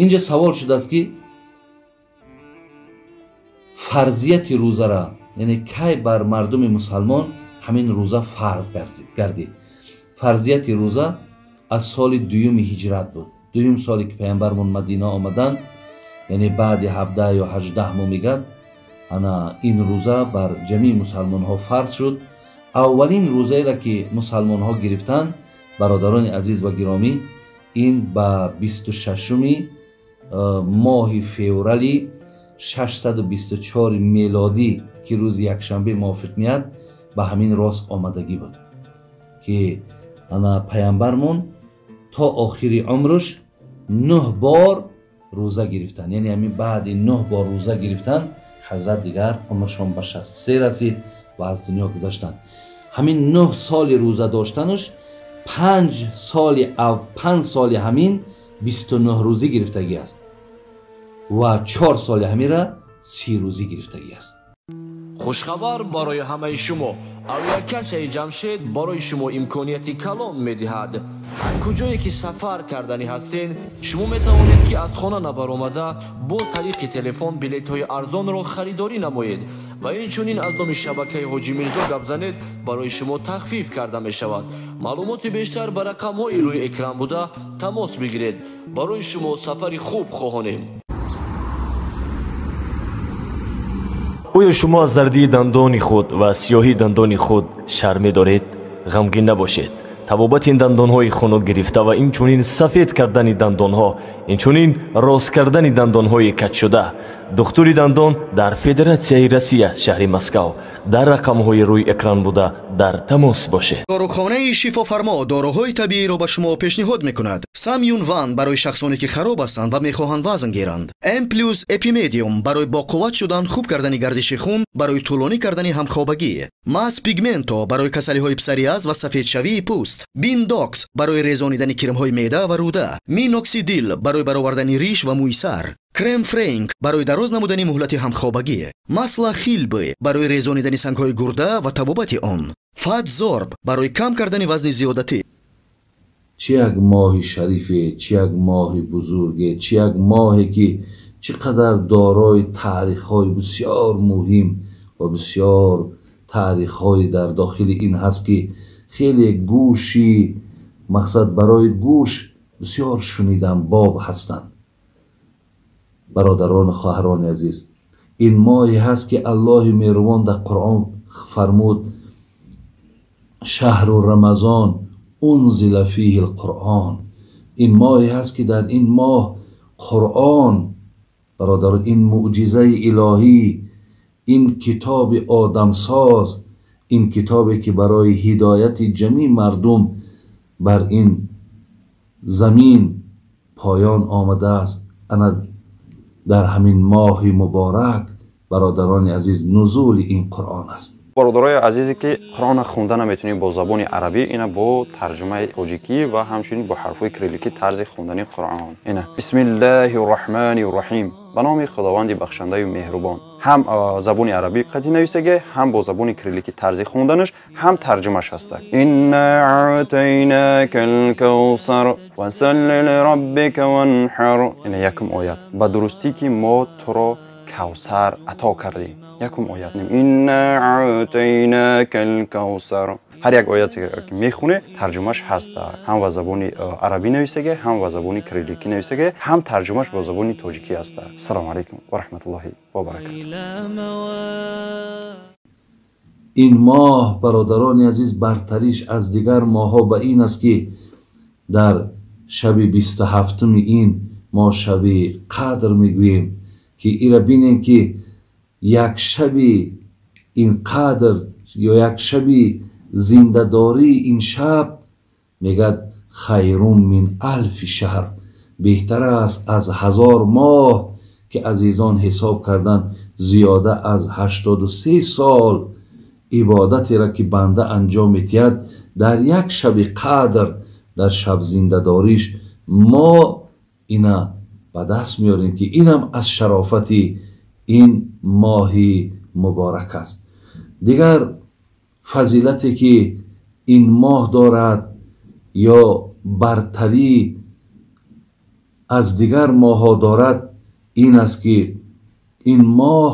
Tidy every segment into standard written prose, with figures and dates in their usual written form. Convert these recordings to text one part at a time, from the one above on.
Инҷа савол шудааст, ки фарзияти рӯзара, яъне кай бар мардуми мусалмон ҳамин рӯза фарз гардид. Фарзияти рӯза аз соли дуюми ҳиҷрат буд. Дуюм соле ки паямбармон Мадина омаданд, яъне баъди 17 ё 18 моҳ мегӯяд, ана ин рӯза бар ҷамии мусалмонҳо фарз шуд. Аввалин рӯзаеро ки мусалмонҳо гирифтанд, бародарони азиз ва гиромӣ, ин ба 26-уми моҳи феврали 624 мелодӣ, ки рӯзи якшанбе мувофиқ меяд, ба ҳамин рост омадагӣ буд, ки ана паямбармон то охири умрш 9 бор рӯза гирифтанд. Яъне ҳамин баъди 9 бор рӯза гирифтан ҳазрат дигар умршон ба 63 расид ва аз дунё гузаштанд. Ҳамин 9 соли рӯза доштанаш 5 соли ҳамин 29 рӯзӣ гирифтагӣ аст ва 4 соли ҳамира 30 рӯзӣ гирифтагӣ аст. Хушхабар барои ҳамаи шумо. Авиакассаи Ҷамшед барои шумо имконияти калон медиҳад. Ҳар куҷое ки сафар карданӣ ҳастед, шумо метавонед ки аз хона набаромада бо тариқи телефон билетҳои арзонро харидорӣ намоед ва инчунин аз номи шабакаи Ҳоҷӣ Мирзо гап занед, барои шумо тахфиф карда мешавад. Маълумоти бештар ба рақамҳои рӯи экран буда тамос бигиред. Барои шумо сафари хуб хоҳонем. Оё шумо аз зардии дандони худ ва сиёҳии дандони худ шарм медоред? Ғамгин набошед. Табобати ин дандонҳои хунук гирифта ва инчунин сафед кардани дандонҳо, инчунин рост кардани дандонҳои каҷшуда. Духтури дандон дар Федератсияи Россия, шаҳри Москав. Дар рақамҳои рӯи экран буда дар тамос бошед. Дорухонаи Шифофармо доруҳои табииро ба шумо пешниҳод мекунад. Самюн Ван барои шахсоне ки хароб ҳастанд ва мехоҳанд вазн гиранд. М плюс Эпимедиум барои боқувват шудан, хуб кардани гардиши хун, барои тӯлонӣ кардани ҳамхобагӣ. Мас Пигменто барои касалиҳои псориаз ва сафедшавии пӯст. Биндокс барои резонидани кирмҳои меъда ва рӯда. Миноксидил барои баровардани риш ва мӯи сар. Крем Френк барои дароз намудани муҳлати ҳамхобагӣ. Масла Хилбе барои резонидани сангҳои гурда ва табобати он. Фатзорб барои кам кардани вазни зиёдатӣ. Чӣ як моҳи шарифе, чӣ як моҳи бузурге, чӣ як моҳе ки чӣ қадар дорои таърихҳои бисёр муҳим ва бисёр таърихҳои дар дохили ин ҳаст, ки хеле гӯши мақсад барои гӯш бисёр шуниданбоб ҳастанд. Бародарону хоҳарони азиз, ин моҳе ҳаст ки Аллоҳи меҳрубон дар Қуръон фармуд: шаҳру Рамазон унзила фиҳи лқуръон. Ин моҳе ҳаст ки дар ин моҳ Қуръон, бародарон, ин мӯъҷизаи илоҳӣ, ин китоби одамсоз, ин китобе ки барои ҳидояти ҷамии мардум бар ин замин поён омадааст, ана дар ҳамин моҳи муборак, бародарони азиз, нузули ин Қуръон аст. Бародарои азизе ки Қуръонро хонда наметавонед бо забони арабӣ, ина бо тарҷумаи тоҷикӣ ва ҳамчунин бо ҳарфҳои кирилликӣ тарзи хондани Қуръон. Ина бисмиллаҳи рраҳмани рраҳим, ба номи Худованди бахшандаю меҳрубон. Ҳам забони арабӣ қатъи нависагӣ, ҳам бо забони кирилликӣ тарзи хонданаш, ҳам тарҷумаш ҳаста. Инна аътайнака лкавсар фасалли лираббика ванҳар. Ина якум оят. Ба дурустӣ ки мо туро кавсар ато кардем. Якум оят. Инна аътайнака лкавсар. Ҳар як ояте ки мехоне тарҷумаш ҳаст, ҳам ба забони арабӣ нависагӣ, ҳам ба забони кирилликӣ нависагӣ, ҳам тарҷумаш бо забони тоҷикӣ ҳаст. Ассалому алайкум ва раҳматуллоҳи ва баракатуҳ. Ин моҳ, бародарони азиз, бартариш аз дигар моҳҳо ба ин аст ки дар шаби 27-уми ин мо шаби қадр мегӯем, ки ира бинем ки як шаби ин қадр ё як шаби зиндадории ин шаб мегӯяд хайрун мин алфи шаҳр, беҳтар аст аз 1000 моҳ, ки азизон ҳисоб карданд зиёда аз 83 сол ибодатеро ки банда анҷом медиҳад дар як шаби қадр, дар шаб зиндадориш мо ина ба даст меорем, ки инам аз шарофати ин моҳи муборак аст. Дигар фазилате ки ин моҳ дорад ё бартарӣ аз дигар моҳҳо дорад ин аст, ки ин моҳ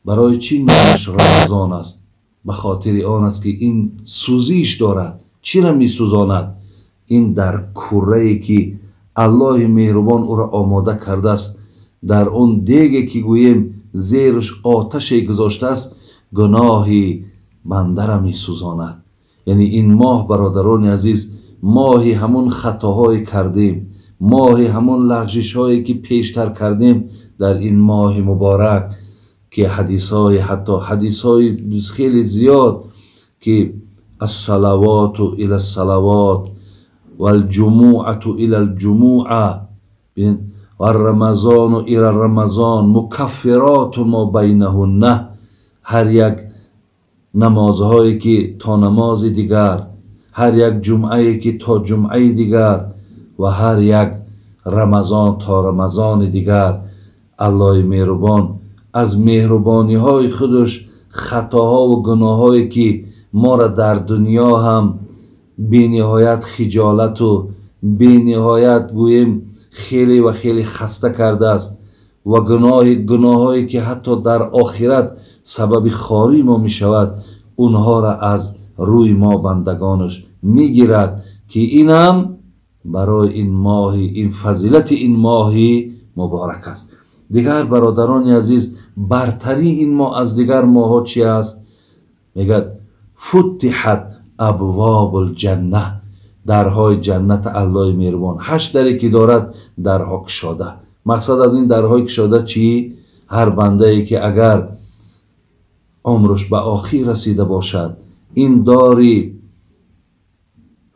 барои чӣ номаш Рамазон аст? Ба хотири он аст, ки ин сӯзиш дорад. Чиро месӯзонад? Ин дар куррае ки Аллоҳи меҳрубон ӯро омода кардааст, дар он деге ки гӯем зераш оташе гузоштааст, гуноҳи бандара месӯзонад. Яъне ин моҳ, бародарони азиз, моҳи ҳамон хатоҳое кардем, моҳи ҳамон лағжишҳое ки пештар кардем, дар ин моҳи муборак ки ҳадисҳои, ҳатто ҳадисҳои хеле зиёд ки ассалавоту ила ссалавот валҷумуату ила лҷумуа варрамазону ила рамазон мукаффироту мо байнаҳунна, ҳар як намозҳое ки то намози дигар, ҳар як ҷумъае ки то ҷумъаи дигар ва ҳар як рамазон то рамазони дигар, Аллоҳи меҳрубон аз меҳрубониҳои худаш хатоҳову гуноҳҳое ки моро дар дунё ҳам бениҳоят хиҷолату бениҳоят гӯем хеле ва хеле хаста кардааст ва гуноҳҳое ки ҳатто дар охират сабаби хории мо мешавад, онҳоро аз рӯи мо бандагонаш мегирад, ки инам барои ин моҳи, ин фазилати ин моҳи муборак аст. Дигар бародарони азиз, бартарии ин моҳ аз дигар моҳҳо чи аст? Мегӯяд футиҳат абвобул ҷанна, дарҳои ҷаннат Аллоҳи меҳрубон 8 даре ки дорад, дарҳо кушода. Мақсад аз ин дарҳои кушода чӣ? Ҳар бандае ки агар умраш ба охир расида бошад, ин дори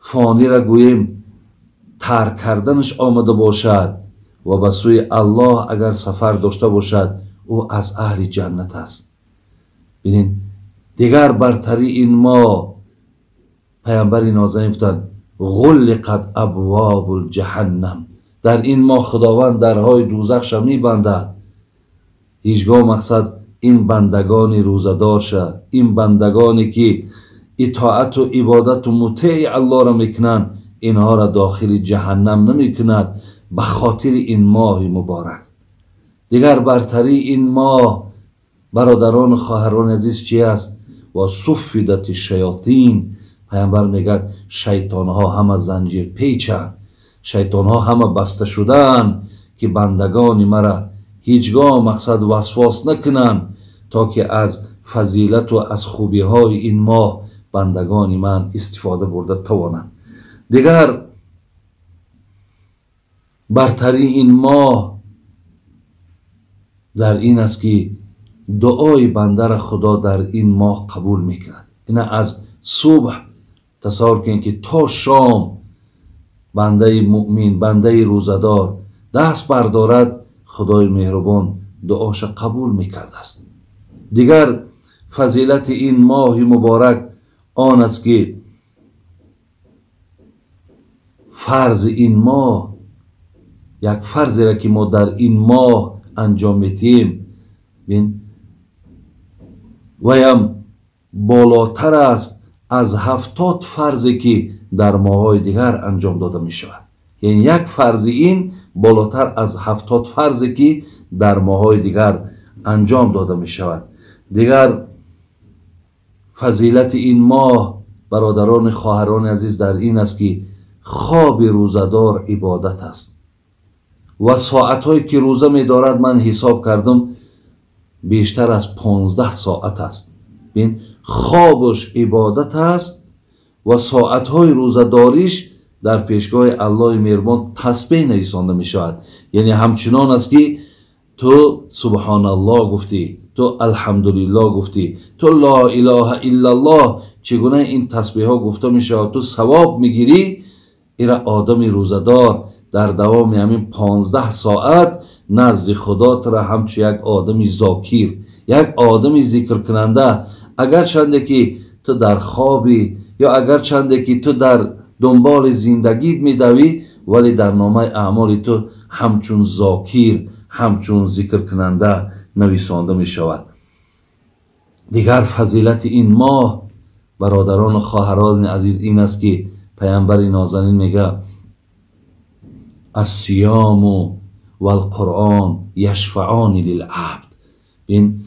фонира гӯем тарк карданаш омада бошад ва ба сӯи Аллоҳ агар сафар дошта бошад, ӯ аз аҳли ҷаннат аст. Бинед, дигар бартарии ин моҳ, паямбари нозанин гуфтанд ғуллиқат абвобул ҷаҳаннам, дар ин моҳ Худованд дарҳои дӯзахша мебандад. Ҳеҷ гоҳ мақсад ин бандагони рӯзадорша, ин бандагоне ки итоату ибодату мутеи Аллоҳро мекунанд, инҳоро дохили ҷаҳаннам намекунад ба хотири ин моҳи муборак. Дигар бартарии ин моҳ, бародарону хоҳарони азиз, чи аст? Ва суффидати шаётин, паямбар мегӯяд шайтонҳо ҳама занҷирпечанд, шайтонҳо ҳама баста шудаанд ки бандагони мара ҳеҷ гоҳ мақсад васвос накунанд, то ки аз фазилату аз хубиҳои ин моҳ бандагони ман истифода бурда тавонанд. Дигар бартарии ин моҳ дар ин аст, ки дуои бандара Худо дар ин моҳ қабул мекунад. Ина аз субҳ тасаввур кунед ки то шом бандаи муъмин, бандаи рӯзадор даст бардорад, Худои меҳрубон дуоша қабул мекардааст. Дигар фазилати ин моҳи муборак он аст, ки фарзи ин моҳ, як фарзеро ки мо дар ин моҳ анҷом медиҳем, ваям болотар аст аз 70 фарзе ки дар моҳҳои дигар анҷом дода мешавад. Яъне як фарзи ин болотар аз 70 фарзе ки дар моҳҳои дигар анҷом дода мешавад. Дигар фазилати ин моҳ, бародарони хоҳарони азиз, дар ин аст, ки хоби рӯзадор ибодат аст ва соатҳое ки рӯза медорад, ман ҳисоб кардам, бештар аз 15 соат аст. Бин, хобаш ибодат аст ва соатҳои рӯзадориш дар пешгоҳи Аллоҳи меҳрубон тасбеҳ нависонда мешавад. Яъне ҳамчунон аст, ки ту субҳоналлоҳ гуфтӣ, ту алҳамдулиллоҳ гуфтӣ, ту ло илоҳа иллаллоҳ, чӣ гуна ин тасбеҳҳо гуфта мешавад, ту савоб мегирӣ. Ира одами рӯзадор дар давоми ҳамин 15 соат назди Худо тура ҳамчун як одами зокир, як одами зикркунанда, агарчанде ки ту дар хобӣ ё агарчанде ки ту дар дунболи зиндагит медавӣ, вале дар номаи аъмоли ту ҳамчун зокир, ҳамчун зикркунанда нависонда мешавад. Дигар фазилати ин моҳ, бародарону хоҳарони азиз, ин аст, ки паямбари нозанин мегӯяд الصیام والقرآن یشفعان للعبد. این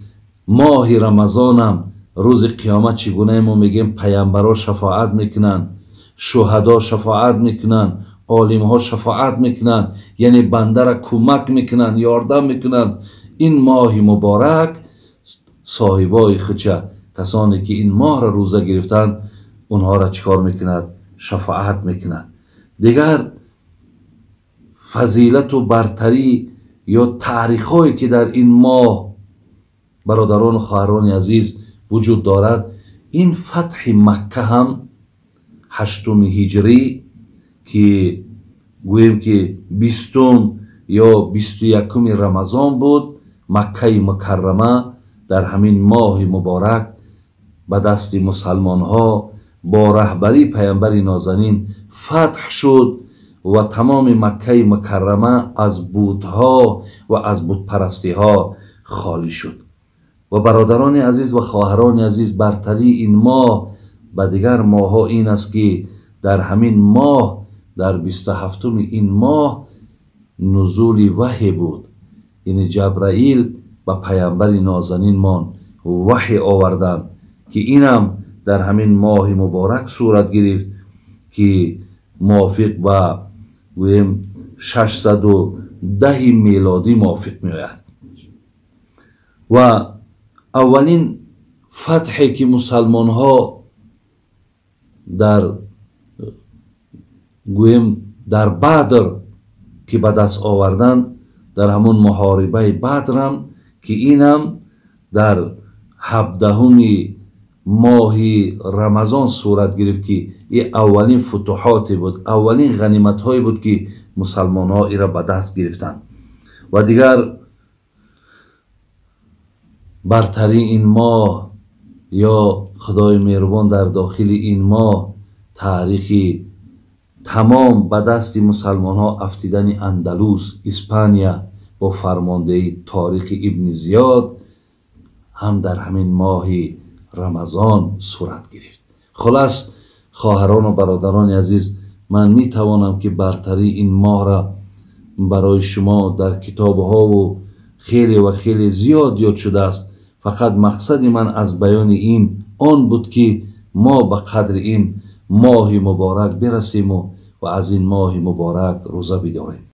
ماه رمضانم روز قیامت چگونه ما میگیم پیامبرا شفاعت میکنن، شهدا شفاعت میکنن، عالم ها شفاعت میکنن، یعنی بنده را کمک میکنن، یاردم میکنن. این ماه مبارک صاحبای خودش، کسانی که این ماه را روزه گرفتن، اونها را چیکار میکند؟ شفاعت میکند. دیگر فضیلت و برتری یا تاریخ که در این ماه برادران و خواهران عزیز وجود دارد، این فتح مکه هم 8 هجری که گوییم که 20 یا 21 رمضان بود، مکه مکرمه در همین ماه مبارک به دست مسلمان ها با رهبری پیامبر نازنین فتح شد و تمام مکه مکرمه از بت‌ها و از بت‌پرستی ها خالی شد. و برادران عزیز و خواهران عزیز، برتری این ماه به دیگر ماه ها این است که در همین ماه، در 27 این ماه نزول وحی بود، یعنی جبرائیل به پیامبر نازنین مان وحی آوردند که اینم در همین ماه مبارک صورت گرفت که موافق به گوییم 610 میلادی موافق می آید. و اولین فتحی که مسلمان ها در گوییم در بدر که به دست آوردن، در همون محاربه بدر هم که اینم در 17 ماه رمضان صورت گرفت که این اولین فتوحاتی بود، اولین غنیمت هایی بود که مسلمان ها ای را به دست گرفتند. و دیگر برتری این ماه یا خدای مهربان در داخل این ماه تاریخی تمام به دست مسلمان ها افتیدن اندلس، اسپانیا با فرماندهی تاریخ ابن زیاد هم در همین ماه رمضان صورت گرفت. خلاص خواهران و برادران عزیز، من می توانم که برتری این ماه را برای شما در کتاب ها و خیلی و خیلی زیاد یاد شده است. فقط مقصد من از بیان این آن بود که ما به قدر این ماه مبارک برسیم و از این ماه مبارک روزه بداریم.